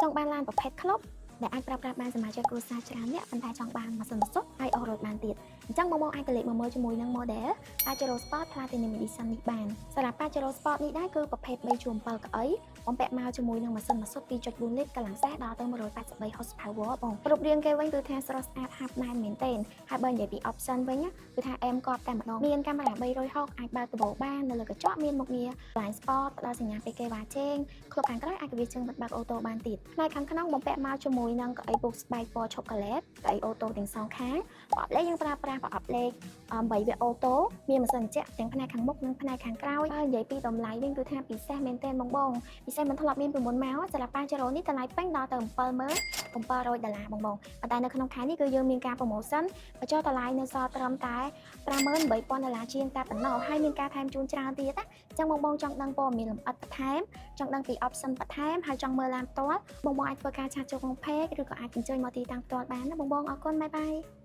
ង់បានឡានប្រភេទក្លុបដែលអាចប្រើប្រាស់បានសមាជិកគ្រួសារច្រើននាក់ប៉ុន្តែចង់បានម៉ាស៊ីនសុទ្ធហើយ off road បានទៀតអញ្ចឹងបងបងអាចក្រឡេកមកមើលជាមួយនឹង model Pajero Sport Platinum Edition នេះបានសម្រាប់ Pajero Sport នេះដែរគឺប្រភេទ3ជួរ7កៅអីបំពាក់មកជាមួយនឹងម៉ាស៊ីនម៉ាស៊ុត2.4លីត្រកម្លាំងសេះដល់ទៅ183 horsepower បងរូបរាងគេវិញគឺថាស្រស់ស្អាតហាប់ណែនមែនទែនហើយបើនិយាយពី option វិញណាគឺថាអែមកប់តែម្ដងមានកាមេរ៉ា360អាចបើកដំបូលបាននៅលើកញ្ចក់មានមុខងារ blind spot ផ្ដល់សញ្ញាពេលគេវ៉ាជេងក្លុបខាងក្រោយអាចវាជើងបិទបើក auto បានទៀតផ្នែកខាងក្នុងបំពាក់មកជាមួយនឹងកៅអីពុកស្បែកពណ៌ឆូកូឡេតកៅអី auto ទាំងសងខាងប្រអប់លេខយើងប្រើប្រាស់ប្រអប់លេខ8វគ្គ auto មានម៉ាស៊ីនត្រជាក់ទាំងផ្នែកខាងមុខនិងផ្នែកខាងក្រោយហើយនិយាយពីតម្លៃវិញគឺថាពិសេសមែនទែនបងបងពិសេសមិនធ្លាប់មានពីមុនមកសម្រាប់ Pajero នេះតម្លៃពេញដល់ទៅ77,700ដុល្លារបងបងប៉ុន្តែនៅក្នុងខែនេះគឺយើងមានការ promotion បញ្ចុះតម្លៃនៅសល់ត្រឹមតែ58,000ដុល្លារជាងតែប៉ុណ្ណោះហើយមានការថែមជូនច្រើនទៀតណាអញ្ចឹងបងបងចង់ដឹងព័ត៌មានលម្អិតបន្ថែមចង់ដឹងពី option បន្ថែមហើយចង់មើលឡានផ្ទាល់បងបងអាចធ្វើការ chat ចូលក្នុង page ឬក៏អាចអញ្ជើញមកទីតាំងផ្ទាល់បានណាបងបងអរគុណ bye bye.